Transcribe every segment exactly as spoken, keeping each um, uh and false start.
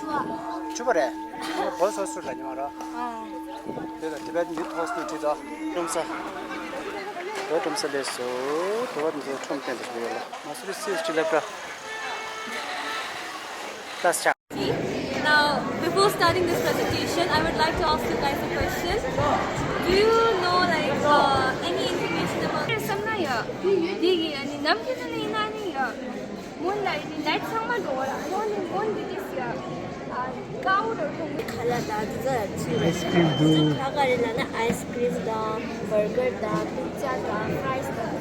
ཆུ་བ་རེད། བོད་སོ་སོ་ལ་ཉི་མ་ར། དེ་ལ་Tibetan Youth Hostel བྲིས་དོ། ཁྲོམ་ས། བོད་ཁྲོམ་ས་ལས་སོ། བོད་ཁྲོམ་ས་ཁྲོམ་སྟོན་དུ་བྱུང་ཡོད་ལ། མ་སུ་རི་སི་སི་ཊི་ལབ་ར། ལ་ས་ཆ། Now, before starting this presentation, I would like to ask you guys a question. Do you know, like, uh, any information about? བསམ་ན་ཡ། འདི་གི་ཨ་ནི་ནམ་རྒྱུན་ནས་ཡིན་ན་ནི་ཡ། སྔོན་ལ་ཡིན་ནའི་ལའེཊ་ཚང་མ་འགྲོ་བ་ལ་སྔོན་ནས་སྔོན་འདི་དེ་ཡ། ཀའུ་རོ་ཐོང་། ཁ་ལག་དང་དེ་ཚོ་ཡ་ཆི་རེད། ཨའི་སི་ཀྲིམ་འདུག་ཁ་ཁ་རེ་ལ་ན་ཨའི་སི་ཀྲིམ་དང་བར་གར་དང་པི་ཛ་དང་ཕ་རའི་སི་དང་།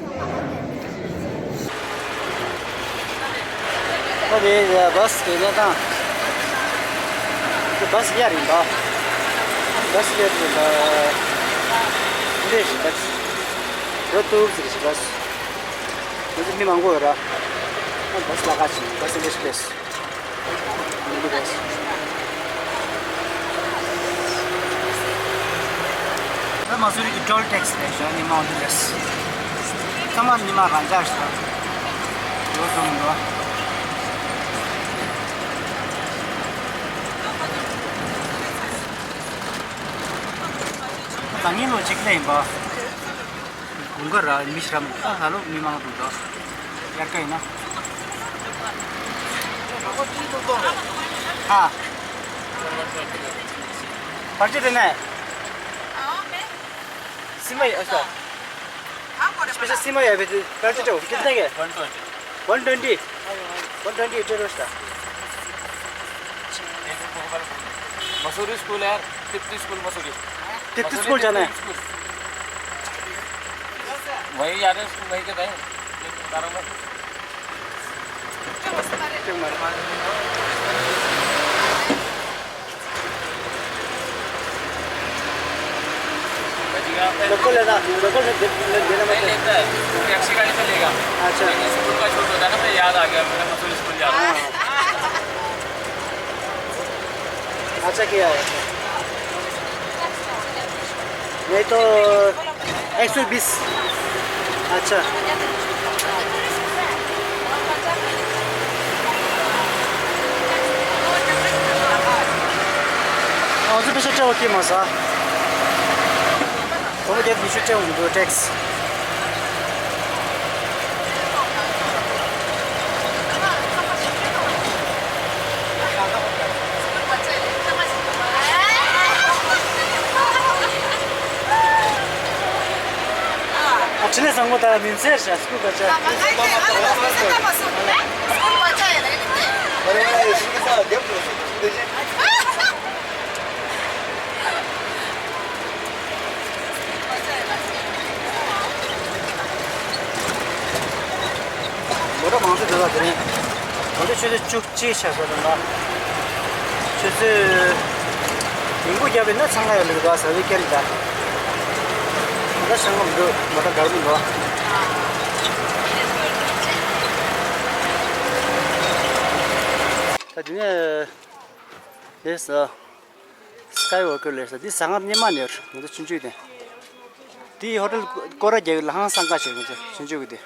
ཨོ་དེ་བྷ་སི་གི་གནས་སྟངས། དེ་བྷ་སི་གཡར་ཡིན་པ། བྷ་སི་གཡར་ཡིན་པ། འདི་ཞིག་བྷ་སི། རོ་ཏུར་ཟེར་ཞིག་བྷ་སི། ང་ཚོ་མི་མང་པོ་ཡོད་ར། ཨ་བྷ་སི་ལ་ཁ་ཕྱིན་བྷ་སི་འདི་ཞིག་བྷ་སི། ད་མ་སུ་རི་གི་ཊོལ་ཊེག་སི་རེད་ཤག་ཉི་མ་འོ་འདི་རེད། ཚང་མ་ཉི་མ་རང་འཇགས་ཤག་ཡོད་བཟོ་མི་འདུག་ད་ངའི་ལོ་གཅིག་ལས་ཡིན་པ། དགུན་ཁ་ར་མི་ཤམ་ཨ་ཧ་ལོ་མི་མང་འདུག་ད། དབྱར་ཁ་ཡིན་ན། ཧ། བར་ཆད་དེ་ནས། སི་མ་ཡ་ཨ་ཤ། སི་མ་ཡ་བེ་བར་ཆད་ཅོ་ཁྱེད་ནས་གེ། One twenty. One twenty. One twenty टे रोस्ता। मसूरी स्कूल है यार, तिप्ती स्कूल मसूरी। तिप्ती स्कूल जाना है। वही याद है, स्कूल वहीं के थे। लोकल है ना, लोकल में दे-, दे-, देना मत। नहीं लेता है, टैक्सी गाड़ी से लेगा। अच्छा। लेकिन स्कूल का छूट होता है ना, तो याद आ गया, मेरा मसूरी स्कूल याद आ गया। हाँ। अच्छा किया है। नहीं तो एक सौ बीस। अच्छा। ང་ཚོ་པེ་ཤ་སྤྲད་འོ་ཀི་མ་ཟ། ཁོ་མོ་བརྒྱད་ཉི་ཤུ་སྤྲད་འོང་འདུག་ཊེག་སི། ཨ་ཁྲི་ནས་བཟང་པོ་ད་མིན་ཚེ་ཤ་སྐུ་ག་ཆ། མོ་ཊ་མང་ཚོད་འདུག་ག་དེ་རིང་། མོ་ཊ་ཆུ་ཚོད་བཅུ་གཅིག་ཆགས་སོང་། དེ་འདྲ་ཆུ་ཚོད་ཉིན་གུང་བརྒྱབ་པས་ན་འཚང་ཁ་ཡོད་ལུགས་འདུག་ཟ་བའི་སྐད་རིགས་འདྲ། མོ་ཊ་ཤང་གམ་འདུག་མོ་ཊ་འདར་མི་འདུག་ད་དེ་ནས་དེ་ས། སྐའི་ཝོ་ཀར་ལས་ས་འདི་ཟ་ཁང་སྙེ་མ་ནས་ང་ཚོ་ཆུང་ཆུང་དེ། དེའི་ཧོ་ཊེལ་སྐོར་ར་རྒྱག་ཡོད་ལ་ཧང་སང་ཀ་བྱེད་ང་ཚོ་ཆུང་ཆུང་གི་དེ།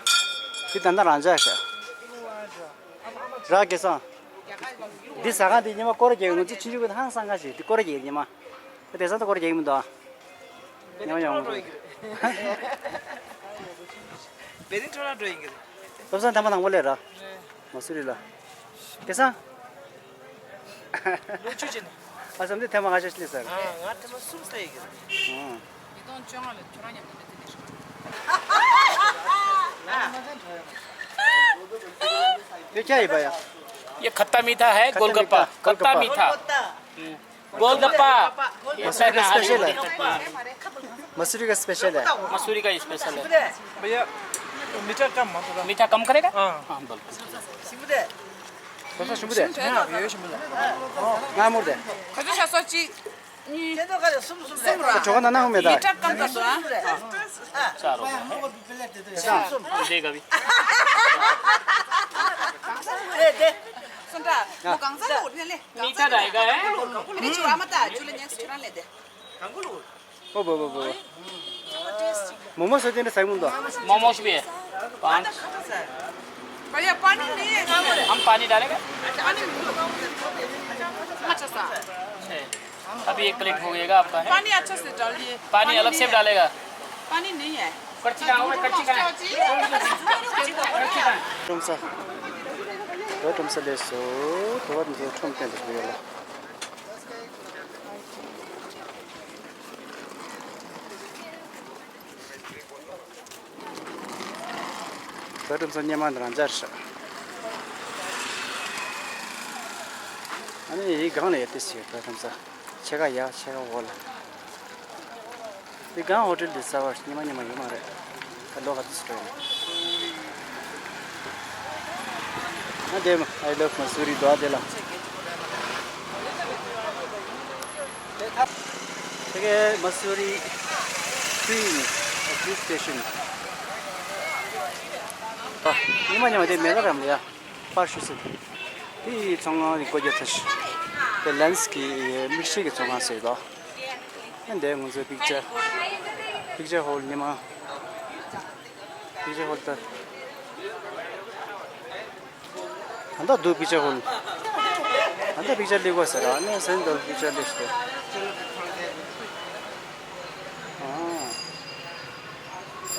དེ་ད་ལྟ་རང་འཇགས་ཤག་ར་སྐལ་བཟང་། འདི་ཟ་ཁང་དེ་སྙེ་མ་སྐོར་ར་རྒྱག་ཡོད་ང་ཚོ་ཆུང་ཆུང་གི་དེ་ཧང་སང་ཀ་བྱེད་དེ་སྐོར་ར་རྒྱག་ཡོད་སྙེ་མ། དེ་ས་ད་སྐོར་ར་རྒྱག་ཡོད་མི་འདུག་ཨ། སྙེ་མ་ཡོང་མི་འདུག་བེ་རིང་ཁྲོ་ལ་འགྲོ་ཡིན་གི་རེད། བློ་བཟང་ཐ་མ་དང་པོ་ལས་ར། མ་སུ་རི་ལ། སྐལ་བཟང་། ལོ་ཆུ་ཆེ་ནི། ཨ་བསམ་དེ་ཐེངས་མ་ལྔ་ཤོ་ལས་ཟེར། ཨ་ང་ཐེངས་མ་གསུམ་ལས་ཡིན་གི་རེད། ཨང་། ཉིས་སྟོང་བཅོ་ལྔ་ལ་ཁྱོད་རང་མཉམ་དུ་འདི་ལས་ཤོག་དེ་क्या है भैया? ये खट्टा मीठा है, खट्टा गोलगप्पा। मीठा, खट्टा गोलगप्पा। मीठा। हम्म। गोलगप्पा। मसूरी का स्पेशल है। मसूरी का स्पेशल है। मसूरी का स्पेशल है। भैया, मीठा कम मत करो। मीठा कम करेगा? हाँ। हाँ, बिल्कुल। ཁོ་ཚོ་ཞིམ་པོ་དེ། ང་ཡོད་ཞིམ་པོ་དེ། ང་མོར་དེ། ཁོ་ཚོ་ཤ་སོགས་གཅིག་གཉིས། གྲོ་ག་ན་ན་ཧུ་མེ་ད། ཡི་ཏྲ་ཀམ་ད་སོ་ཨ། ཤ་རོ། ཤ། འདི་ག་བི། སུན་ཏྲ། མོ་གང་ས་ལ་འོ་ནས་ལེ། མི་ཏྲ་ར་ཡི་ག་ཨེ། ལེ་ཆུ་ར་མ་ད་ཆུ་ལ་ཉག་ཆུ་ར་ལེ་དེ། ཨོ་བོ་བོ་བོ། मोमोज होते हैं ना, साइमन तो। मोमोज भी है। पान। भैया, पानी नहीं है। हम पानी डालेंगे। पानी नहीं है। अभी एक प्लेट हो गएगा आपका, है? पानी अच्छा से डालिए। पानी अलग से डालेगा। पानी नहीं है। पर्ची कहाँ है? पर्ची कहाँ है? ཁྲོམ་ས། བོད་ཁྲོམ་ས་ལས་སོ། བོད་ཁྲོམ་ས་ཁྲོམ་སྟོན་དུ་ཡོད་ལ། བོད་ཁྲོམ་ས་སྔོན་མ་འདི་རང་འཇགས་རེད་ཤག་ཨ་ནི་ཡི་སྒང་ལ་ཡོད་དེ་ཟེར། བོད་ཁྲོམ་ས་ཕྱེད་ཀ་ཡར་ཕྱེད་ཀ་འོག་ལ། འདི་སྒང་ཧོ་ཊེལ་འདི་གསར་པ་སྔོན་མ་སྔོན་མ་ཡོད་མ་རེད། ད་ལོ་ག་ཚོད་འགྲོ་ཡིན། ཨ་འདི་I love Mussoorie འདུག་ཨ་འདི་ལ། དེ་གའི་Mussoorie train, train station. ཨ། ཉི་མ་ཉི་མ་དེ་མེ་ལ་རམ་ཡ། པར་ཞུ་སྲིད། དེ་ཚོང་ཁང་གི་སྒོ་རྒྱབ་ཚར་ཤག་དེ་ལན་སི་གི་མིག་ཤེལ་གྱི་ཚོང་ཁང་ཟེར་དོ། ཨ་འདི་ང་ཚོའི་པིག་ཅར། པིག་ཅར་ཧོལ་ཉི་མ། པིག་ཅར་ཧོལ་ད། ད་ལྟ་འདུག་པིག་ཅར་ཧོལ། ད་ལྟ་པིག་ཅར་སླེབས་དགོས་ཟེར་ར། ཨ་ནི་སེམས་འདུག་པིག་ཅར་སླེབས་ཤག་ཨ།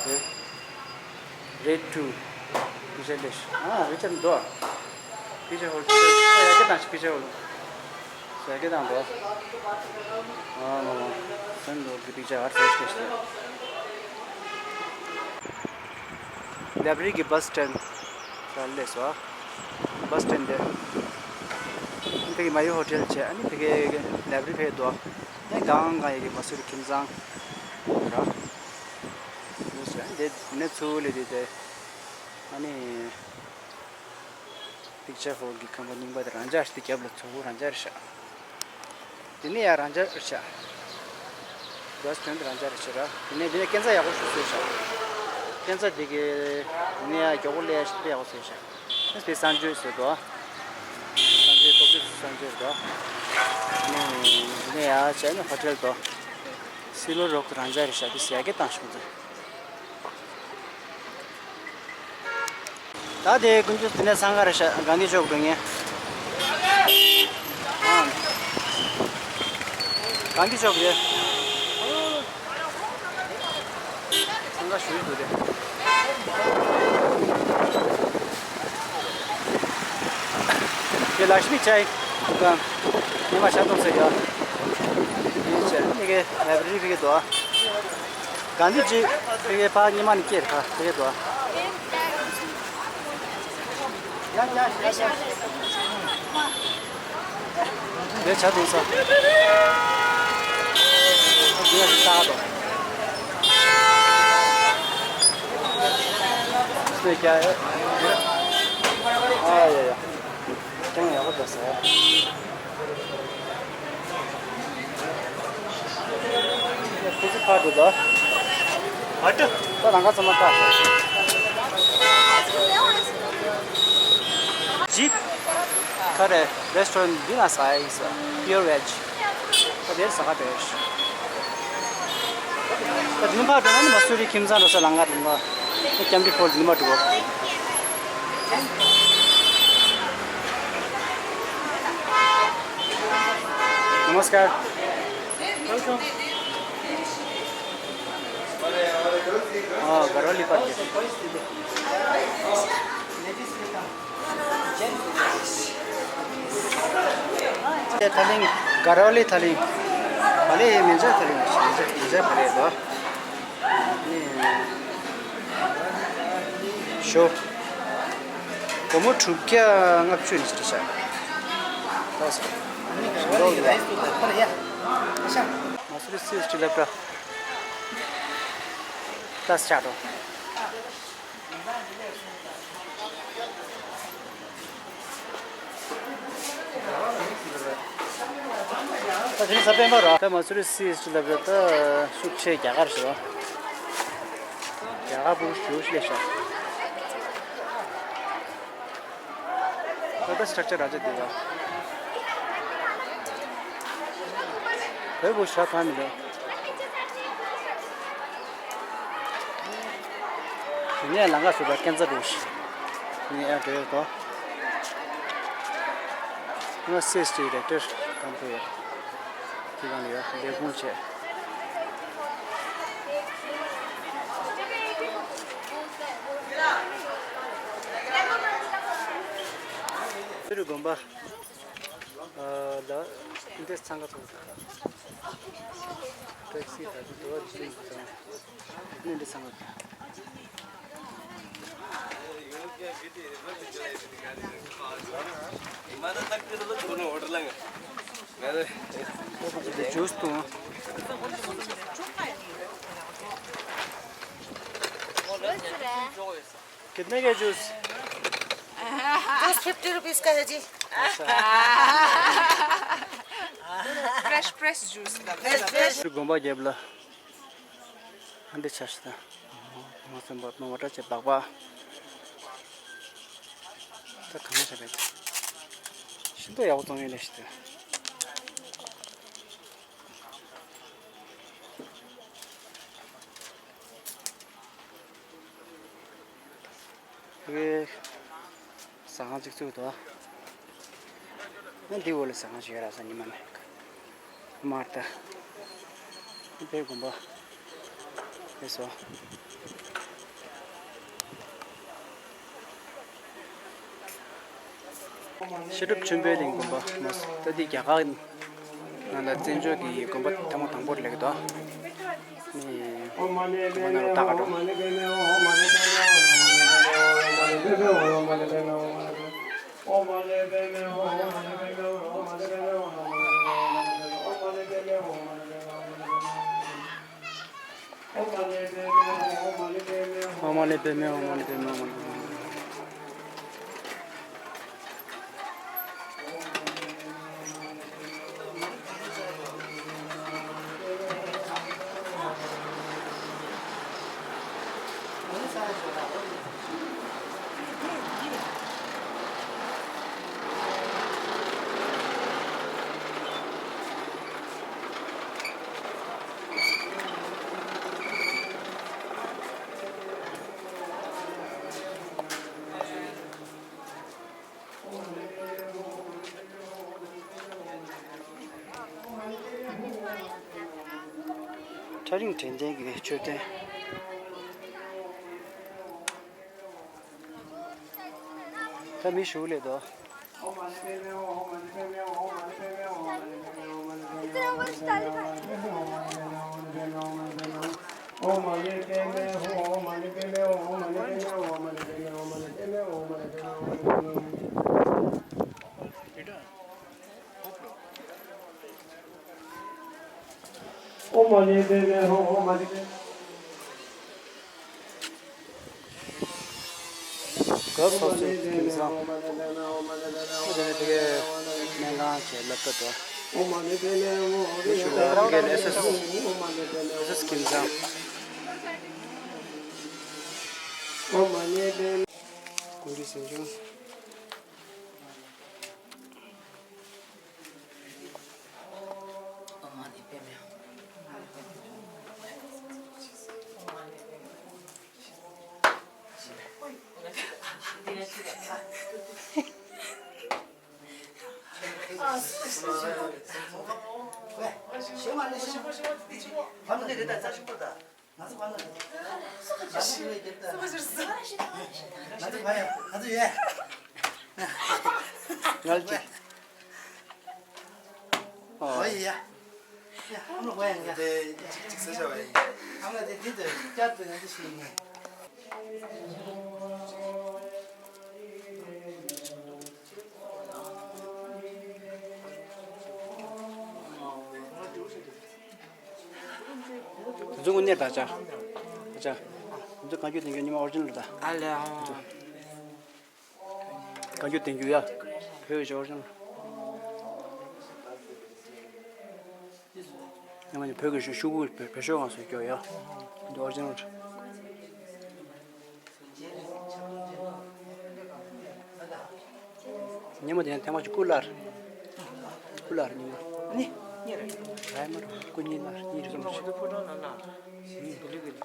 རེད། རེད་ཊུ། པིག་ཅར་སླེབས་ཤག་ཨ། པིག་ཅར་འདུག་པིག་ཅར་ཧོལ། ཡ་གི་དང་ཞིག་པིག་ཅར་ཧོལ། ཡ་གི་དང་འདུག་ཨ་མ་མ། སེམས་འདུག་གི་པིག་ཅར་ཨར་ཚོ་སླེབས་ཤག་ལེབ་རི་གི་བྷ་སི་སི་ཊེན་ཌི་ལ་སླེབས་སོང་། བྷ་སི་སི་ཊེན་ཌི་དེ། ཕ་གི་མ་ཡུ་ཧོ་ཊེལ་བྱས། ཨ་ནི་ཕ་གི་ལེབ་རི་ཕེ་འདུག་ཨ་ནི་སྒང་སྒང་ཡི་གེ་མ་སུ་རི་ཁྱིམ་ཚང་ར། ཨ་ནི་དེ་ནས་ཚུར་ལེ་དེ་དེ། ཨ་ནི་པིག་ཅར་ཧོལ་གྱི་ཁང་པ་རྙིང་པ་དེ་རང་འཇགས་ཤིག་དེ་རྒྱབ་ལ་ཚུར་རང་འཇགས་རེད་ཤག་དེ་ནས་ཡང་རང་འཇགས་རེད་ཤག་བྷ་སི་སི་ཊེན་ཌི་རང་འཇགས་རེད་ཤག་ར། དེ་ནས་དེ་ནས་སྐས་འཛེག་ཡག་པོ་ཞིག་བཟོས་ཤག་སྐས་འཛེག་དེ་གི་དེ་ནས་ཡང་མགྱོགས་པོ་སླེབས་ཡག་ཞིག་དཔེ་ཡག་པོ་བཟོས་ཤག་དེ་གསར་འགྱུར་བཟོས་འདུག་གསར་འགྱུར་ཀོ་ཀི་གསར་འགྱུར་འདུག་དེ་ནས་ཡང་བྱས་ནས་ཧོ་ཊེལ་འདུག་སི་ལོ་རོག་རང་འཇགས་རེད་ཤག་དེ་ཡ་གི་བཏང་ཤོག་ཚེ། ད་དེ་ཀུན་སྤྱོད་དེ་ནས་སང་ག་རེ་ཤ་ག་འདི་ཅོག་འགྲོ་ངེས། ག་འདི་ཅོག་རེད། སང་ག་ཞུ་ཡི་འདུག་རེད། དེ་ལ་ཤི་མི་ཆ་ཡི། ཉི་མ་ཤ་སྟོང་ཟེར་ཡོད། ཡིན་ཕྱིར་ནི་གེ་ལེབ་རི་ཕི་གེ་དོ། ག་འདི་ཅི་ཕི་གེ་ཕ་ཉི་མ་ནི་སྐྱེར་ཁ་ཕི་གེ་དོ། ཡ་ཡ་ཡ་ཡ། ལས་བྱ་དུང་ས། ཡ་ཡ་ཡ། ཨ་ཡ་ཡ། ཀྱང་ཡག་པོ་འདུག་ཟེར། ཁོ་ཚོ་ཕར་འགྲོ་དང་། ཨ་ཏི། ད་ལང་ཀ་ཚང་མ་ལྟ། ཇིད། ཁ་རེ་རེ་སི་ཊོ་རན་ཊི་འདི་ན་ཟ་ཡི་ཟེར། པིའོར་ཝེཇ། ད་དེར་ཟ་ག་རེད། ད་དེ་ནས་ཕར་འགྲོ་ན་ནི་མ་སུ་རི་ཁྱིམ་ཚང་འགྲོ་ས་ལང་ཀ་དེ་ནས་ཀེམ་ཏི་ཕོལ་དེ་ནས་མ་འགྲོ། नमस्कार। अँ, घरवाली पार्टी। ཐ་ལིང་། གར་ཝ་ལི་ཐ་ལིང་། བ་ལེ་མེ་ཇ་ཐ་ལིང་། མེ་ཇ་མེ་ཇ་བ་ལེ་དོ། ནི། ཞོ། སྒོར་མོ་དྲུག་བརྒྱ་ལྔ་བཅུ་ནི་ཞིག་རེད་ཤག་ད་སོ། ཞོ་ལོག་ཡོད། མ་སུ་རི་སི་སི་ཊི་ལབ་འདྲ། ད་ཆ་འགྲོ། ད་དེ་ས་པན་པ་ར། ད་མ་སུ་རི་སི་སི་ཊི་ལབ་ར། ད་ཤུགས་ཆེ་རྒྱ་གར་ཞིག་ར། རྒྱ་གར་བུ་ཞུ་ཤི་ལེ་ཤ། ད་ད་སི་ཊྲག་ཅར་ར་ཅ་དེ་ར། བོད་བུ་ཤ་ཐང་མི་འདུག་དེ་ནས་ལང་ཀ་སུ་དང་ཀན་ཛ་རུ་ཤི། ནས་ཨ་འགྲོ་ཡོད་དོ། ང་སི་སི་ཊི་ཌི་རེག་ཊར་ཀམ་པུ་ཡོད། སྒང་ལ་ཡོད། ལས་ཁུངས་བྱས། ཚུ་རི་དགོན་པ་ལ་འདི་འཚང་ཁ་ཚོགས། ཊེག་སི་ད་དུང་དུ་བ་ཇི་ཙམ་ནས་འདི་འཚང་ཁ། ཇུས་དང་། कितने का जूस? जूस फिफ्टी रुपीस का है जी। Fresh fresh juice. དགོན་པ་རྒྱབ་ལ། ཨ་འདི་ཆ་ཤི་ད། ང་ཚོ་འབར་མ་བ་ཏྲ་ཆེ་སྦག་སྦག་ད་གང་བྱས་པས། ཤིན་ཏུ་ཡག་པོ་བཙོང་ཡོད་ལས་ཤི་ད། ཨེ། ཟ་ཁང་གཅིག་བཙུགས་འདུག་ཨ་འདི་འོག་ལ་ཟ་ཁང་ཞིག་ཡོད་ར་ས་ཉི་མ་ནས། མར་ད། དཔལ་དགོན་པ། ཨེ་སོ། བཤད་སྒྲུབ་ཆོས་འཕེལ་གླིང་དགོན་པ་མ་སོ་ད་འདི་རྒྱ་གར་ནང་ལ་བཙན་བྱོལ་གྱི་དགོན་པ་ཐེངས་མ་དང་པོར་སླེབས་ཀྱི་འདུག་ཨ་ནི་དགོན་པ་ནང་ལ་ལྟ་ག་འགྲོ། ཨོཾ་མ་ཎི་པདྨེ་ཧཱུྃ། མ་ཎི་པདྨེ་ཧཱུྃ། མ་ཎི་པདྨེ་ཧཱུྃ། མ་ཎི་པདྨེ་ཧཱུྃ། ཐག་རིང་དྲན་རྟེན་གྱི་མཆོད་རྟེན། ད་མི་ཞུགས་ལེ་དོ། ཨོཾ་མ་ཎི་པདྨེ་ཧཱུྃ། ཨོཾ་མ་ཎི་པདྨེ། སྐབས་སོ་སོའི་ཁྱིམ་ཚང་། དེ་ནས་དེ་གའི་སྨན་ཁང་བཅས་སློབ་གྲྭ་དང་། དེ་ཞུ་བ་དེ་གའི་ཨེས་ཨེས། ཨེས་ཨེས་ཁྱིམ་ཚང་། ཀུན་འདུས་སེམས་ཆུང་། ང་ལ་ཅིག་ཨོ་ཡ། ཡ། ཨ་མ་ལ་ཡ། དེ་ཅིག་ཅིག་ཟེར་བྱ་བ་ཡིན། ཨ་མ་དེ་འདི་དུ་བསྐྱར་དུ་ང་ཚོ་ཞིག་ཡིན། དེ་ཚོ་དངོས་གནས་ད་ཆ། ད་ཆ། དེ་ཚོ་བཀའ་འགྱུར་དེ་གའི་ཉི་མ་ཨོ་རི་ཇི་ནལ་ད། ཨ་ལེ་ཨ། བཀའ་འགྱུར་བསྟན་འགྱུར་ཡ། བོད་ཀྱི་ཨོ་རི་ཇི་ནལ། ཉི་མ་ནི་བོད་ཀྱི་ཤོག་ཤོག་བུ་བོད་ཤོག་ང་སོ་སྐྱོ་ཡ། འདི་ཨོ་རི་ཇི་ནལ། ཉི་མ་དེ་ནས་ཐེངས་མ་གཅིག་སྐུ་ལར། སྐུ་ལར་ཉི་མ། ནི། གཉིས་རེད། ར་མ་ར་སྐུ་ཉིད་ལར་གཉིས་རེད་སོང་ཞིག་ཕོ་བྲང་ནང་ན། ལི་ལི་གི།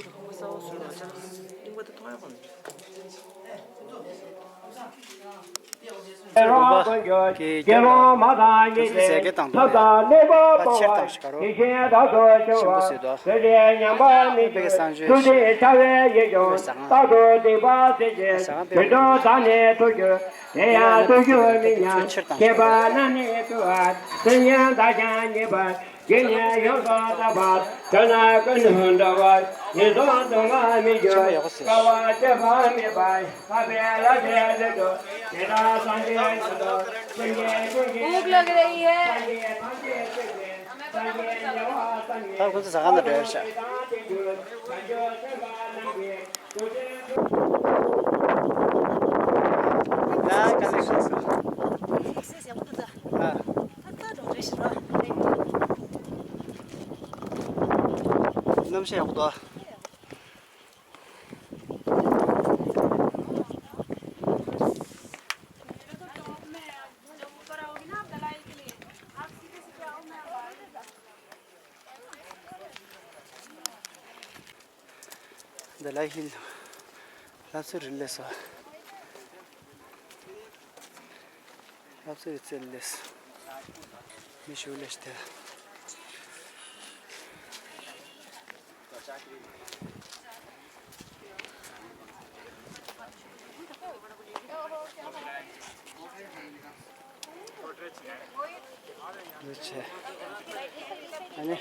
ཁོང་གི་ས་འོག་སུ་ལ་ཅང་རྙིང་པ་དེ་མཐོང་ཡག་གོ་ནི། ཀྱེ་རྒྱལ་བ་ཀྱེ་རྒྱལ་བ་ཁོ་ཚོ་ཟས་གོས་བཏང་འདུག་ད་ཕྱིར་བཏང་ཞིག་ག་རོ། ཞིམ་པོ་ཟོས་འདུག་དཔེ་གི་སང་ཞོས་ཟ་ཁང་དཔེ་ཟ་ཁང་དཔེ་ཡག་པོ་འདུག་ཕྱིར་བཏང་ཞིག་ག་རོ། དགེ་བསྙེན་ཡོངས་སུ་དག་པ། དོན་ནི་ཀུན་ནས་འདྲ་བར་ཉེས་སོགས་སྡུག་བསྔལ་མི་འགྱུར། དཀའ་བ་སྤྱད་པ་མེད་པར་ཐར་པའི་ལམ་ཁྱེར་ཏེ། དེ་དག་སངས་རྒྱས་ཀྱི་ཚོགས། སེམས་ཅན་ཀུན་གྱི་བུ་ལགས་རེད་ཡེ། སངས་རྒྱས་ཐམས་ཅད་ཐུགས་བསྐྱེད། སངས་རྒྱས་ཉེ་བར་ཐར་ནས། ད་ཁོ་ཚོ་ཟ་ཁང་ནང་འགྲོ་ཡ་ཤག་ད་ག་ལེ་ཤག་སོང་། གནམ་གཤིས་ཡག་པོ་འདུག་དཱ་ལའི་ཧིལ། ལྷ་སའི་རི་ལས་སོ། ལྷ་སའི་རི་རྩེ་ལས། མི་ཞུ་ལས་སྟེ། འདི་ཆེ། ཨ་ནི།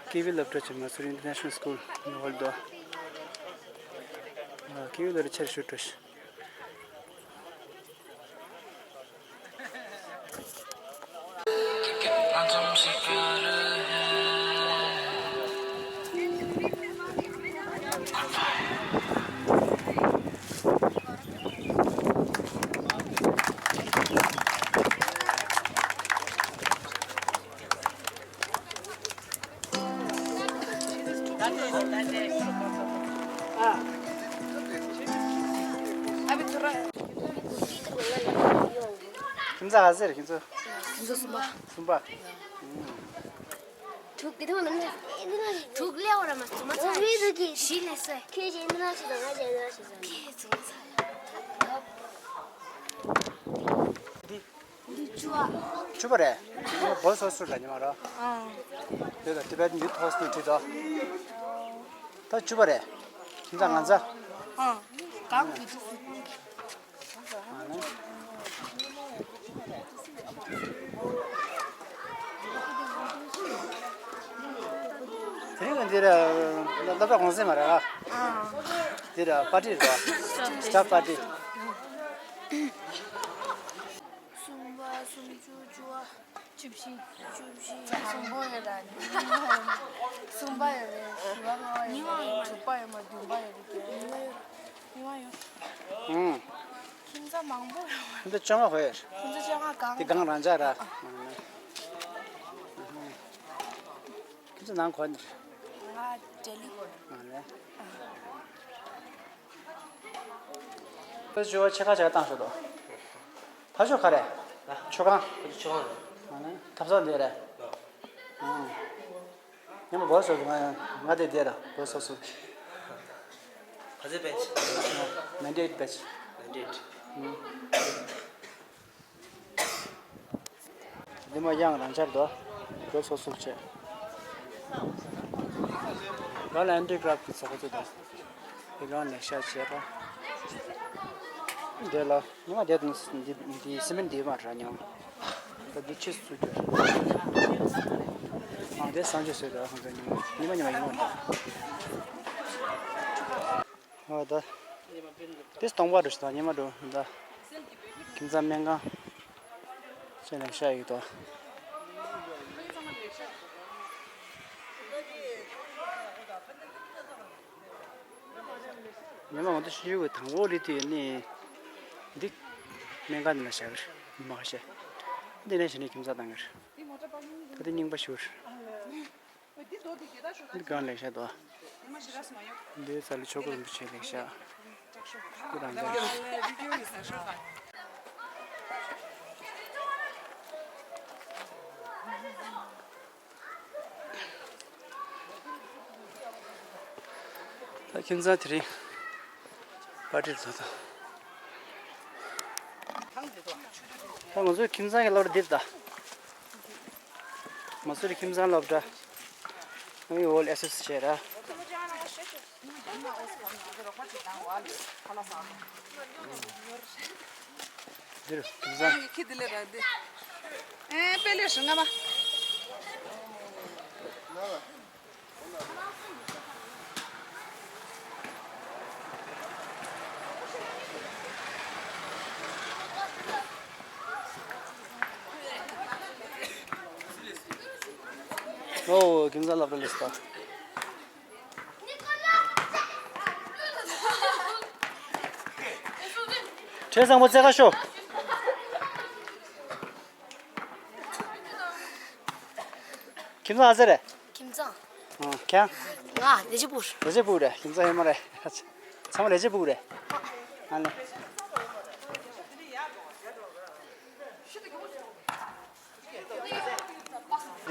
ཀི་ཝི་སློབ་གྲྭ་ཆེན་མོ་སུ་རི་ཨིན་ཊར་ནེ་ཤ་ནལ་སྐུལ་ནི་ཧོལ་དོ། ཨ། ཀི་ཝི་སློབ་གྲྭ་ཆེར་ཞུ་འགྲོ་ཤི། ཁྱིམ་ཚང་ག་ཚོད་རེད་ཁྱིམ་ཚང་། ཁྱིམ་ཚང་གསུམ་པ། གསུམ་པ། དྲུག་དེ་དུང་ལ་ནི་དྲུག་ལེའོ་ར་མ་དུ་མ་ཚ་བི་དུ་གི་བཞི་ལས་སོ། ཁྱེད་ཀྱིས་འདི་ན་ཞིག་དང་ང་ཀྱིས་འདི་ན་ཞིག་དང་། ཁྱེད་དུ་མ་ཚ། འདི་བཅུ་བ། བཅུ་པ་རེད། ཉི་མ་སྒོ་སོ་སོ་རེད་ཉི་མ་ར། ཨང་། དེ་ལ་Tibetan Youth Hostel བྲིས་དོ། ད་བཅུ་པ་རེད། ཁྱིམ་ཚང་ང་ཚ། ཨང་། གང་གི་དེ་རིང་འདིར་སློབ་གྲྭ་གུང་སེང་མ་རེད་ཨ། འདིར་པར་ཊི་རེད། སི་ཊཱཕ་པར་ཊི། གསུམ་པ། སུམ་ཅུ། བཅུ་བ། བཅུ་བཞི། བཅུ་བཞི། གསུམ་པོ་ཡོད་ལ། གསུམ་པ་ཡོད་རེད། བཞི་པ། ལྔ་པ་ཡོད་རེད། དྲུག་པ་ཡོད་མ། བདུན་པ་ཡོད་རེད། ལྔ་པ་ཡོད། ཨང་། ཁྱིམ་ཚང་མང་པོ་ཡོད་མ། ཁྱིམ་ཚང་བཅོ་ལྔ་ཁོ་ཡོད། ཁྱིམ་ཚང་བཅོ་ལྔ་གང་། དེ་གང་རང་འཇགས་ར། ཁྱིམ་ཚང་ནང་གོ་ནི། ང་ལྗེ་ལི། ཨ་ལེ། ཁོས་ཅོ་ཆེ་ཁ་ཆེ་ཁ་བཏང་ཤོག་དོ། ཕ་ཤོག་ག་རེ། ཆོས་ཁང་། ཆོས་ཁང་རེད། ཨ་ནི་ཐབ་ཚང་འདི་རེད། ཨ། ཉི་མ་བོད་སོ་སོ་ང་ང་དེ་དེ་ར་བོད་སོ་སོ། ག་ཚོད་བེ་ཆི། ninety eight batch། ninety eight། འདི་མ་དབྱངས་རང་འཇགས་འདུག་སྒོ་སོ་སོར་བྱས། ང་ལ་ཨན་ཊི་ཀེ་རབ་ཀྱི་ཚོགས་པ་ཚོ་དང་། དེ་གང་ལེགས་ཤག་བྱས་པ། འདི་ལ་ཉི་མ་བསྡད་དུས་འདི་འདི་སི་མེན་འདི་མ་ར་ཉང་། ད་འདི་ཕྱིས་སུ་གྱུར། ཨང་དེ་སང་ཆོས་བཟོས་འདུག་ཁོང་ཚོ་ཉི་མ་ཉི་མ་ཉི་མ་ཉི་མ་ཉི་མ་འདུག་ཨོ་ད། དེ་སྟོང་པ་འགྲོ་ཞིག་དང་ཉི་མ་འགྲོ་ད། ཁྱིམ་ཚང་སྨན་ཁང་། ཅེས་ལེགས་ཤག་ཡོད་དོ། ཉི་མ་ང་ཚོ་ཤི་ཡུལ་གྱི་དང་པོ་ལི་དུས་ནི། འདི་སྨན་ཁང་འདི་ན་བཞག་གི་རེད་མ་ཤེས། འདི་ནས་གཞི་ནས་ཁྱིམ་ཚང་བཏང་གི་རེད། ད་འདི་རྙིང་པ་ཞིག་རེད། འདི་གང་ལེགས་ཤག་དོ། འདི་ས་ལ་ཆོས་སྐུ་རིན་པོ་ཆེ་ལེགས་ཤག་སྐུ་རང་འདྲ། ད་ཁྱིམ་ཚང་དེ་རིང་པར་ཊི་བཟོ་དང་། ད་ང་ཚོའི་ཁྱིམ་ཚང་གི་སློབ་གྲྭ་འདིར་ད། མ་སུ་རི་ཁྱིམ་ཚང་སློབ་གྲྭ། ཨ་ནི་ཨོལ་ཨེ་སི་ཨེ་སི་ཨེ་ཤི་ཡ་ར། འདིར་ཁྱིམ་ཚང་། ཁྱི་དེ་ལས་ར་འདི། ཨེ་དཔེ་ལེགས་ཤིང་རྔ་མ། ཨོ་ཁྱིམ་ཚང་སློབ་གྲྭ་ལས་ད། ཁྲེ་བཟང་པོ་རྩེ་ཁ་ཤོག་ཁྱིམ་ཚང་ཨ་ཙི་རེད། ཁྱིམ་ཚང་། ཨ་ཁྱང་། ང་བདེ་ཆེ་པུར། བདེ་ཆེ་པུར་རེད། ཁྱིམ་ཚང་ཧེ་མ་རེད། ཚང་མ་བདེ་ཆེ་པུར་རེད། ཨ་ལེ།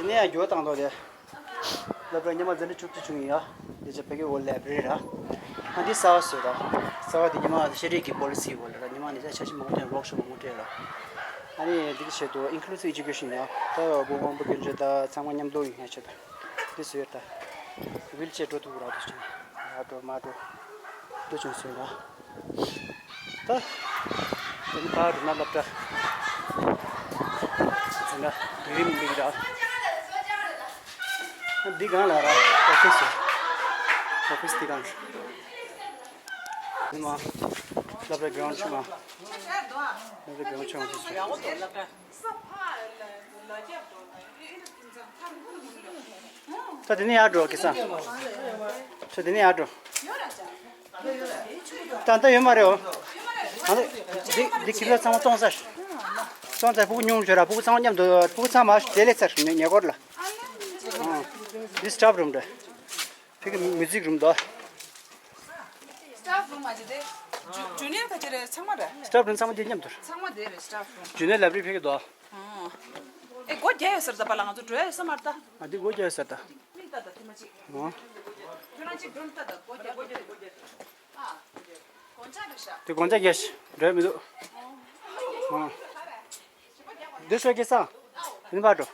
འདི་ནས་ཡང་འགྱུར་བ་བཏང་ཐོག་དེ། སློབ་གྲྭ་ཉི་མ་འཛིན་གྲྭ་བཅུ་གཅིག་བྱུང་ཡིན་ཡ། འདི་ཆ་བོད་སྐད་ཨོལ་ལའི་བྷ་རེ་རི་ར། ཨ་འདི་གསར་བ་བཟོས་ར། གསར་བ་འདི་ཉི་མ་ཤེས་རིག་གི་པོ་ལི་སི་ཨོལ་ལ་ར། ཉི་མ་ནས་ཆ་ཆ་ཤི་མང་པོ་སྤྲད། ཝོག་ཤོབ་མང་པོ་སྤྲད་ར། ཨ་ནི་འདི་གི་ཆེད་དུ་ཨིན་ཀུ་ལུ་སིབ་ཨེ་ཇུ་ཀེ་ཤན་ཡ། ད་བོད་དབང་པོ་རྒན་གཞོན་ད་ཚང་མ་མཉམ་དུ་ཡོང་ཡ་ཆེད་དུ། འདི་བཟོས་ཡོད་ད། ཝིལ་ཅེར་འགྲོ་ཐུབ་ར་འདུག་ཅིང་། ཡ་འགྲོ་མ་འགྲོ། འདི་ཅུང་བཟོས་ར། ད། དེ་ནི་ཕར་འགྲོ་ན་སློབ་གྲྭ། དེ་ན་དུས་རིམ་སླེབས་ར། འདི་སྒང་ལ་ར་ཨོ་ཕི་སི་ཡོད། ཨོ་ཕི་སི་འདི་སྒང་རེད། འདི་མ། སློབ་གྲྭ་གི་སྒང་ཆུ་མ། སློབ་གྲྭ་གི་སྒང་ཆུ་མ་འདི་ཚོ། ད་དེ་ནས་ཡར་འགྲོ་གེ་སར། ད་དེ་ནས་ཡར་འགྲོ། ད་ལྟ་ཡོད་མ་རེད་འོ། ད་ལྟ་འདི་འདི་ཁྱིམ་ཚང་ཚང་མ་བཙོང་ཚར། བཙོང་ཚར། ཕྲུ་གུ་ཉུང་ཤོས་ར། ཕྲུ་གུ་ཚང་མ་མཉམ་དུ། ཕྲུ་གུ་ཚང་མ་བསྡད་ལས་ཚར་ཉེ་འཁོར་ལ། ཨང་། འདི་སི་ཊཕ་རུམ་རེད། ཕ་གི་མིའུ་ཛིག་རུམ་དང་། སི་ཊཕ་རུམ་མ་བྱེད་དེ། ཇུ་ཇུ་ནི་ཡར་ད་ཅི་རེད། ཚང་མ་རེད། སི་ཊཕ་རུམ་ཚང་མ་འདི་མཉམ་དུ་རེད། ཚང་མ་འདི་རེད་སི་ཊཕ་རུམ། ཇུ་ནི་ཡར་ལའེ་བྷ་རི་ཕ་གི་དང་། ཨེ་སྒོ་རྒྱག་ཡོད་ས་རེད་ད། པཱ་ལགས་ང་ཚོ་འགྲོ་ཡ་ཡོད་ས་མ་རེད་ད། ཨ་འདི་སྒོ་རྒྱག་ཡོད་ས་རེད་ད། མིག་ལྟ་ད་དེ་མ་ཅིག་ཨོ། ཁྱོད་རང་ཅིག་སྒྲོན་ལྟ་ད། སྒོ་རྒྱག་སྒོ་རྒྱག་སྒོ་རྒྱག་ཨ། དགོན་ཆ་རེད་ཤག་དེ་དགོན་ཆ་རྒྱག་ཤག་འགྲོ་ཡ་མི་འདུག་ཨོ། འདི་སོ་སྐྱེ་སང་། ཨ་འདི་ཕར་འགྲོ།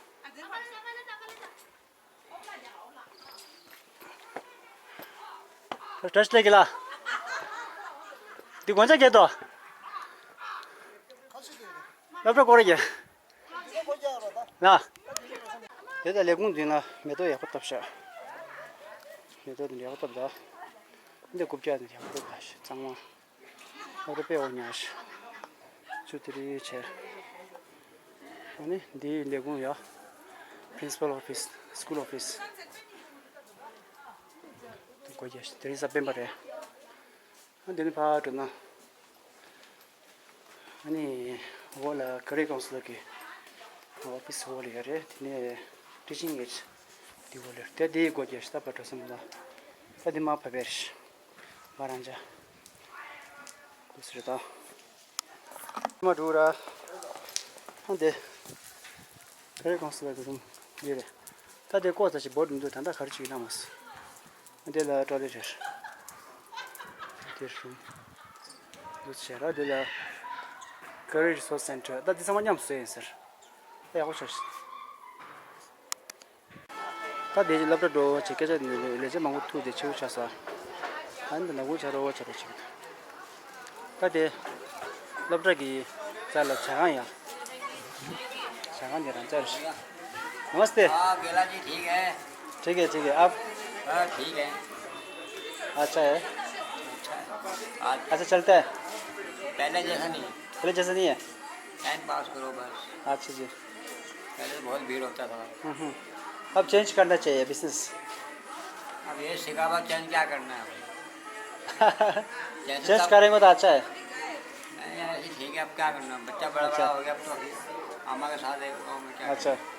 བཀྲ་ཤིས་བདེ་ལེགས་ལགས། འདི་དགོན་ཆ་རྒྱག་དོ། སློབ་གྲྭ་སྐོར་ར་རྒྱག་ལགས། དེ་ད་ལས་ཁུངས་འདི་ན་མེ་ཏོག་ཡག་པོ་བཏབ་ཤག་མེ་ཏོག་འདི་ཡག་པོ་བཏབ་ད། འདི་རྐུབ་བཀྱག་འདི་ཡག་པོ་བཏབ་ཤག་གཙང་མ། སློབ་གྲྭ་དཔེ་ཡག་པོ་ཉར་ཤག་ཆུ་དེ་རིང་ཆེ། ཨ་ནི་འདི་ལས་ཁུངས་ཡ། Principal Office, School Office. འདི་སྒོ་རྒྱག་ཤག་དེ་རིང་གཟའ་སྤེན་པ་རེད། ཨ་འདི་ནས་ཕར་འགྲོ་ན། ཨ་ནི་འོག་ལ་ཀ་རི་ཀོན་སི་ལར་གི་ཨོ་ཕི་སི་འོག་ལ་ཡོད་རེད། དེ་ནས་ཊི་ཆིང་ཨེ་ཇི་འདི་འོག་ལ་ཡོད་རེད། དེ་འདིའི་སྒོ་རྒྱག་ཤག་ད་ཕར་འགྲོ་བསམ་ལ། ད་འདི་མར་ཕབ་པ་རེད། མར་རང་འཇགས། འདུག་སེ་རེད་ད། མ་འགྲོ་ར། ཨ་འདི། ཀ་རི་ཀོན་སི་ལར་གི་རུམ་འདི་རེད། ད་དེ་ཀོ་ཙ་ཞིག་བོར་འདུག་ད་ལྟ་ག་རེ་བྱེད་ཀྱི་ན་མ་སོང་། འདི་ལ་ཊོ་ལེ་ཊི་རེད། འདི་རུམ། འདི་བྱས་ར་འདི་ལ་ཀ་རི་རི་སོར་སི་སེན་ཊར། ད་འདི་ཚང་མ་མཉམ་དུ་བཟོས་ཡིན་ཟེར། ད་ཡག་པོ་ཆགས་ཤག་ད་དེ་སློབ་གྲྭ་འགྲོ་བྱས་སྐད་ཆ་འདི་ལས་བྱེད་མང་པོ་ཐུག་དེ་ཆེ་བོ་ཆགས་སོང་། ཨ་ནི་ནག་ཁུང་ཆགས་རོགས་ཆགས་རོགས་བྱེད་ཀྱི་འདུག་ད་དེ་སློབ་གྲྭ་གི་རྩ་ལ་ཇ་ཁང་ཡ། ཇ་ཁང་དེ་རང་ཅག་རེད། नमस्ते। हाँ, गेला जी ठीक है। ठीक है, ठीक है। आप? हाँ, ठीक है। अच्छा है। अच्छा। अच्छा, चलते हैं। पहले जैसा नहीं। पहले जैसा नहीं है। टाइम पास करो बस। अच्छा जी। पहले तो बहुत भीड़ होता था। हम्म, हम्म। अब चेंज करना चाहिए बिजनेस। अब ये सिखावा चेंज क्या करना है भाई? जैसे चेंज सब करेंगे तो अच्छा है। नहीं यार, ऐसे ठीक है, अब क्या करना, बच्चा बड़ा अच्छा। बड़ा हो गया, अब तो अभी मामा के साथ है, गाँव में क्या अच्छा। करना?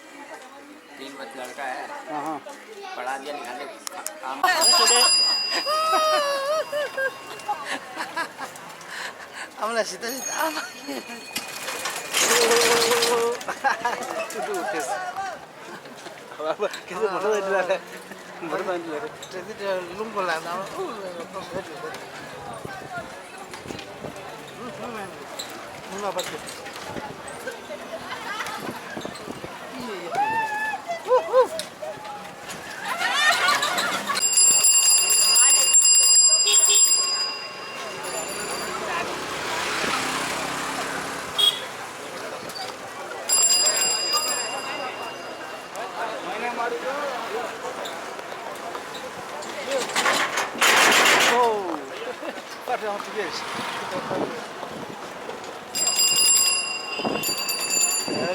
तीन बच्चा लड़का है। हाँ, हाँ। पढ़ा दिया, लिखा दिया, काम। आम्हाला सीता सीता आमा। तू तो उठेस। बाबा, कैसे फोटो ले रहा है?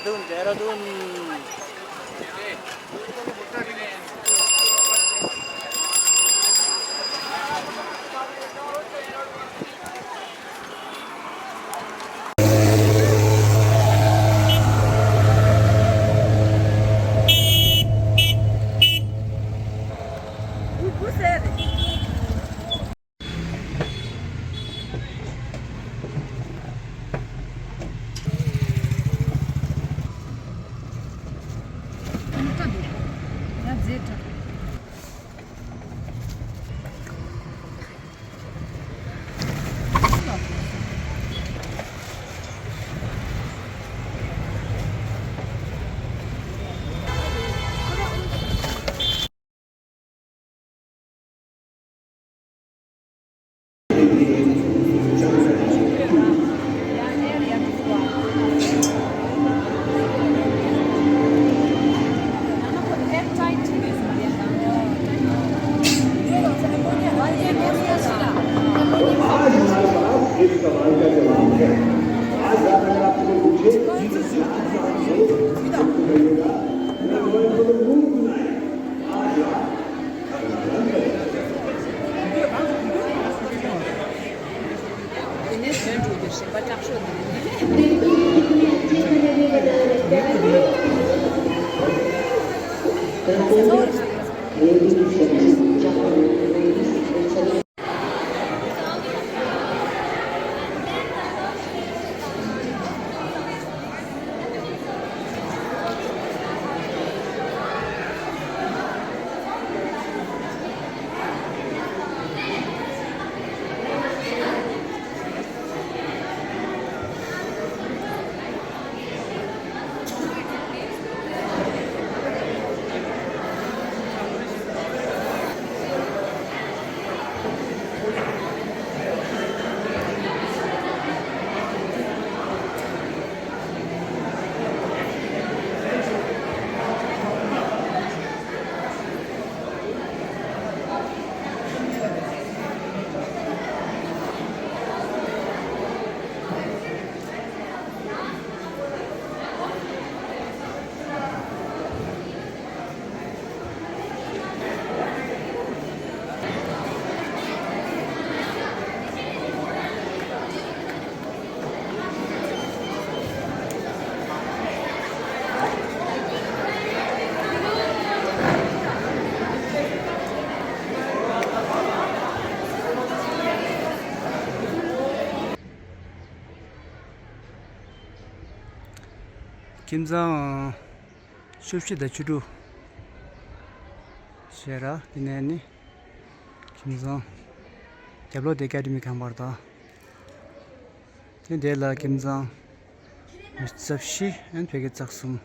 Dehradun, Dehradun. ཁྱིམ་ཚང་བཅུ་བཞི་དང་བཅུ་དྲུག་བྱས་ར། དེ་ནས་ནི་ཁྱིམ་ཚང་རྒྱབ་ལོགས་དེ་ཀ་ཌི་མི་ཁང་པར་དང་། དེ་འདས་ལ་ཁྱིམ་ཚང་མི་རྩ་བཞི་ཨན་ཕ་གི་རྩ་གསུམ།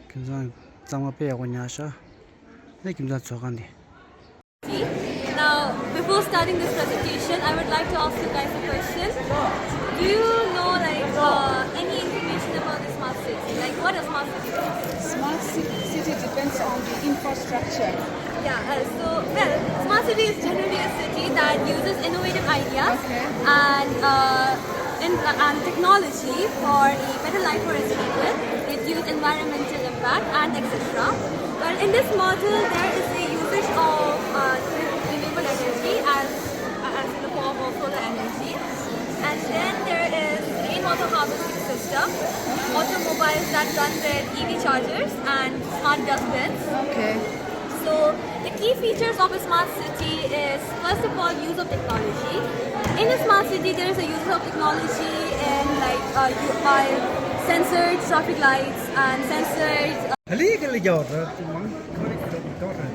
ཁྱིམ་ཚང་གཙང་མ་དཔེ་ཡག་པོ་ཉར་ཤག་ནི་ཁྱིམ་ཚང་ཚོགས་ཁང་དེ། Now, before starting this presentation, I would like to ask you guys a question. Do you know, like, uh, any information about the smart city? Like, what a smart city is? Smart ci- city depends on the infrastructure. Yeah, uh, so, well, smart city is generally a city that uses innovative ideas Okay. and, uh, in, uh, and technology for a better life for its people. Reduce environmental impact and et cetera. Well, in this model, there is a usage of, uh, renewable energy as, uh, as in the form of solar energy. And then there is rainwater harvesting system, automobiles that run with E V chargers and smart dustbins. Okay. So the key features of a smart city is, first of all, use of technology. In a smart city, there is a use of technology in, like, uh, U I, sensored traffic lights and sensored, uh, Halli kalli kya hota hai? Tumhare ghar mein kya hota hai?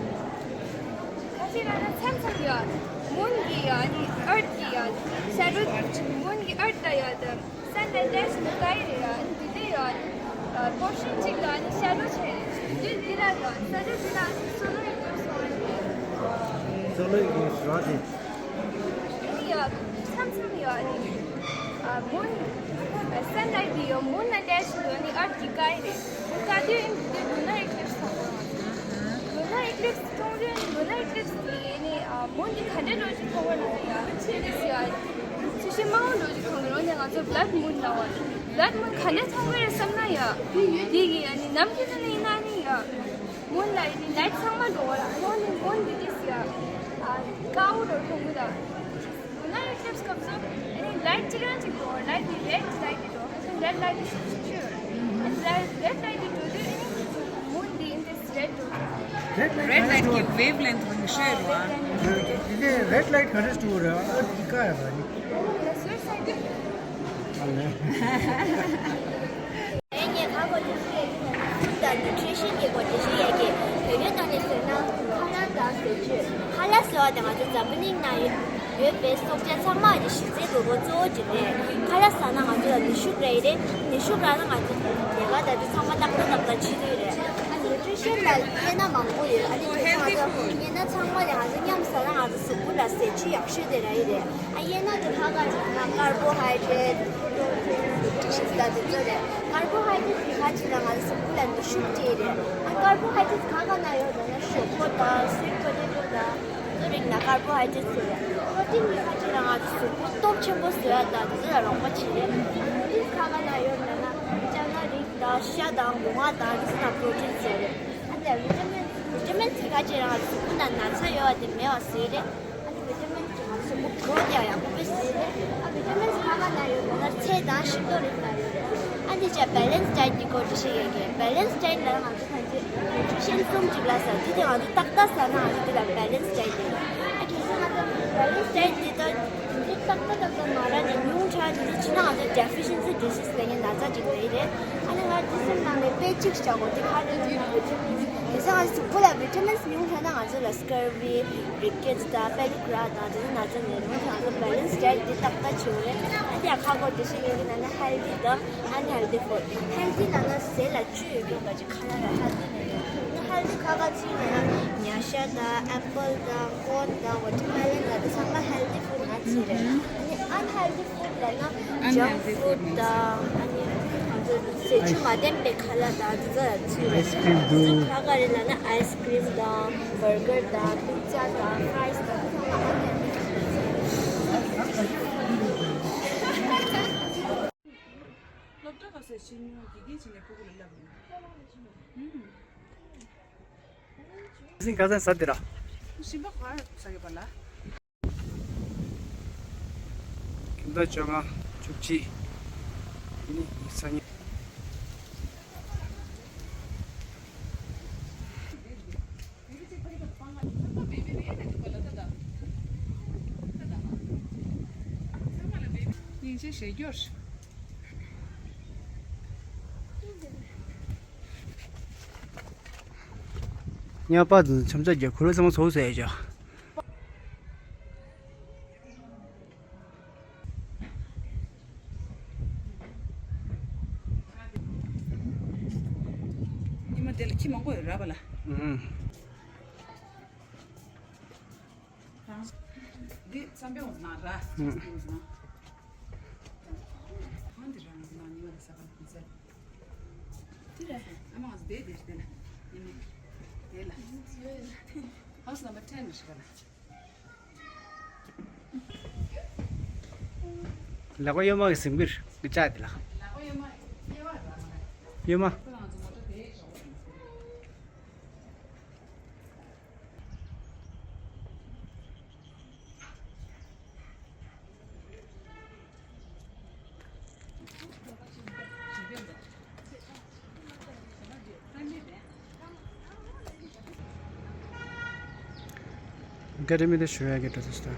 ཅི་ལ་ན་མཚམས་མཚམས་ཡོད། Moon་གི་ཡོད་ནི་Earth་གི་ཡོད། Shadow་Moon་གི་Earth་ལ་ཡོད་དམ། Sun་ལ་Dash་ནི་སྐད་རེད་ཡོད་ནི་དེ་འདྲ་ཡོད། Portion་གཅིག་ལ་ནི་Shadow་ཆེ་རེད། དེ་འདི་ལ་ཡོད། Shadow་འདི་ལ་Solar Eclipse་ཡོད་ནི། Solar Eclipse་རོ་དེ། ཡོད། མཚམས་མཚམས་ཡོད་རེད། ཨ། Moon། ཨ། Sunlight་དེ་ཡོད། Moon་ལ་Dash་ཡོད་ནི་Earth་གི་སྐད་རེད། Moon་ག་དུས་ཡིན་དུས་Lunar Eclipse་མཐོང་གི་རེད། Lunar Eclipse་མཐོང་དུས་Lunar Eclipse་དེ་ཡིན་ནི། ཨ། Moon་དེ་ག་འདྲ་འགྲོ་ཞིག་མཐོང་གི་རེད་ཡ། ཆེ་ནི་ཡ། ཆེ་ཤོས་མང་པོ་འགྲོ་ཞིག་མཐོང་གི་རེད། ནི་ང་ཚོ་Blood Moon་ལ་བ། Blood Moon་ག་འདྲ་མཐོང་གི་རེད་བསམ་ན་ཡ། དེ་གི་ཡ་ནི་ནམ་རྒྱུན་དུ་ནི་ཡིན་ན་ནི་ཡ། Moon་ལ་ཡི་དེ་light་ཚང་མ་འགྲོ་བ་ལ། Moon་ནི་Moon་འདི་དེ་སི་ཡ། ཨ། དཀར་པོ་འགྲོ་མཐོང་གི་ད། Lunar Eclipse་སྐབས་སུ་ཨ་ནི་light་གཅིག་རང་གཅིག་འགྲོ། Light་དེ་red light་དེ་འགྲོ། ཨ་ནི་red light་དེ་སུ་ཞིག་ཆུ། ཨ་ནི་red light་དེ་འགྲོ་དུས་ཨ་ནི་Moon་འདི་ཨིན་དེ་སི་red་འགྲོ། Red light་གི་wavelength་རིང་ཤོས་རེད་བ། དེ་ནས་red light་ག་རེ་འགྲོ་རེད། ཨ་འདི་ཀ་ཡ་ར་ནི། ཨ་ལེ། ཨེ་ངས་ཁ་གོ་དེ་ཤི་ཡ་གི་ནང་ནས་food་དང་nutrition་གི་སྐོར་དེ་ཤི་ཡ་གི་བོད་སྐད་ནང་ནས་ཟེར་ན་ཁ་ལག་དང་ཟས་བཅུད། ཁ་ལག་ཟེར་བ་དེ་ང་ཚོ་འཛམ་བུ་གླིང་ནང་ཡོད་ཡོད་པའི་སྲོག་ཆགས་ཚང་མ་གི་གཞི་རྩའི་དགོས་མཁོ་གཙོ་བོ་གཅིག་རེད། ཁ་ལག་ཟ་ན་ང་ཚོ་ལ་ནུས་ཤུགས་རག་གི་རེད། ནུས་ཤུགས་རག་ན་ང་ཚོ་ལས་ཀ་ད་དེ་ཚང་མ་ཏག་ཏག་ཏག་ཏག་བྱེད་ཀྱི་རེད། ཨ་nutrition་ལ་དབྱེ་ན་མང་པོ་ཡོད། ཨ་ནི་དེ་ཚོ་ང་ཚོ་དབྱེ་ན་ཚང་མ་ལ་ང་ཚོ་མཉམ་ཟ་ན་ང་ཚོ་གཟུགས་པོ་ལ་ཟས་བཅུད་ཡག་ཤོས་དེ་རག་གི་རེད། ཨ་དབྱེ་ན་དེ་ཁ་ཁ་ཅིག་ན་carbohydrate, protein, nutrition་ད་དེ་ཚོ་རེད། Carbohydrate་དེ་ཁ་ཅིག་ན་ང་ཚོ་གཟུགས་པོ་ལ་ནུས་ཤུགས་སྤྲད་རེད། ཨ་carbohydrate་ཁ་ཁ་ན་ཡོད་ད་ན་ཞོག་ཁོག་དང་sweet potato་དང་དེ་ཚོ་རིགས་ན་carbohydrate་ཟེར་རེད། Protein་དེ་ཁ་ཅིག་ན་ང་ཚོ་གཟུགས་པོ་སྟོབས་ཆེན་པོ་བཟོ་ཡ་དང་དེ་ཚོ་ལ་རོགས་པ་བྱེད་རེད། Protein་ཁ་ཁ་ན་ཡོད་ད་ན་ཅ་ལག་རིགས་དང་ཤ་དང་སྒོ་ང་དང་དེ་ཚོ་ན་protein་ཟེར་རེད། ཨ་ནི་vitamin vitamin་དེ་ཁ་ཅིག་ན་ང་ཚོ་གཟུགས་པོ་ན་ན་ཚ་ཡོད་པ་དེ་མེད་པ་བཟོས་རེད། ཨ་ནི་vitamin་དེ་ང་ཚོ་གཟུགས་པོ་growth་ཡང་ཡག་པོ་བཟོས་རེད། ཨ་vitamin་ཁ་ཁ་ན་ཡོད་ད་ན་ཚལ་དང་ཤིང་ཏོག་རིགས་ན་ཡོད་རེད། ཨ་ནི་ཅག་balance diet་དེ་སྐོར་དེ་ཤེས་ཡོད་ཀྱི། Balance diet་ལ་ང་ཚོ་ཕན་ཚུན་nutrition་གསུམ་གཅིག་ལ་ཟ་དུས་དེ་ང་ཚོ་ཏག་ཏག་ཟ་ན་ང་ཚོ་དེ་ལ་balance diet་རེད། ཨ་གལ་སྲིད་ང་ཚོ་balance diet་དེ་ད་དེ་ཏག་ཏག་ཏག་ཏག་མ་རག་ནས་ཉུང་དྲགས་དེ་ཚོ་ཕྱིན་ན་ང་ཚོ་deficiency disease་ཟེར་མཁན་ན་ཚ་ཅིག་རེད་རེད། ཨ་ནི་ང་དེ་ཚོའི་ནང་ནས་དཔེ་གཅིག་བཞག་གོ་དེ་ག་རེ་རེད་ན་vitamins། གལ་སྲིད་ང་ཚོ་གཟུགས་པོ་ལ་vitamins་ཉུང་དྲགས་ན་ང་ཚོ་ལ་scurvy། རི་ཀེ་ཊི་དང་པེ་ལུ་ཀྲ་དང་དེ་ཚོ་ན་ཚ་ནད་རིམས་ཁོང་ཚོ་balance diet་དེ་ཏག་ཏག་བྱེད་དགོས་རེད། ཨ་དེ་ཡང་ཁ་སྐོར་དེ་ཤེས་ཡོད་ཀྱི་ན་ན་healthy་དང་unhealthy food། Healthy་ལབ་ན་ཟས་ལ་བཅུད་ཡོད་པ་ཅིག་ཁ་ལག་ལ་healthy་ནས་ཡོད། ཨ་ནི་healthy་ཁ་ཁ་ཚིག་ན་ན་ཉ་ཤ་དང་apple་དང་corn་དང་watermelon་དང་དེ་ཚང་མ་healthy food་ང་ཚོ་རེད། ཨ་ནི་unhealthy food་ལབ་ན་junk food་དང་ཨ་ནི་ང་ཚོ་ཟས་བཅུད་མ་ལྡན་པའི་ཁ་ལག་དང་དེ་ཚོ་ལ་ཚུད་རེད། ice cream་དང་ཁ་ཁ་རེད་ལབ་ན་ice cream་དང་burger་དང་pizza་དང་fries་དང་དེ་ཚང་མ་unhealthy། སློབ་གྲྭ་ག་ས་ཤེས་ཉོན་དགེ་རྒན་བྱས་ནས་ཕྲུ་གུ་ལ་བསླབ་ཡོད། ཨུམ། ཟིན་ག་ས་ས་དེ་ར། ཞིམ་པ་ག་ས་གི་པ་ལ། ཁྱིམ་བདག་བཅོ་ལྔ་བཅུ་གཅིག་ནི་སང་ཉིན། སྙིང་རྗེ་ཞེ་སྐྱོར། ཉ་པ་དང་ཆམ་ཆ་རྒྱ་ཁུ་ལ་ཚང་མ་ཚོགས་ཟེར་ཡ། ཉི་མ་དེ་ལ་ཁྱི་མང་པོ་ཡོད་ར་བ་ལ། ཨུམ། འདི་བསམ་པའི་འོང་ན་ར། ཨུམ། འོང་ན། ཧང་འདི་ར་ང་ཚོ་ནང་ཉི་མ་དེ་ས་ག་ལ་ཁུ་ཚལ། དེ་རེད། ཨ་མ་ང་ཚོ་དེ་དེ་རེད་དེ་ལ། ཉི་མ་དེ་ལ། House number ten་རེད་ཤི་ག་ལ། ལག་པ་གཡོན་མ་གི་ཟིང་བིར་གི་ལྕགས་དེ་ལ། གཡོན་མ། Academy-དེ་ཞུ་ཡ་གི་འགྲོ་དུས་སྟོན།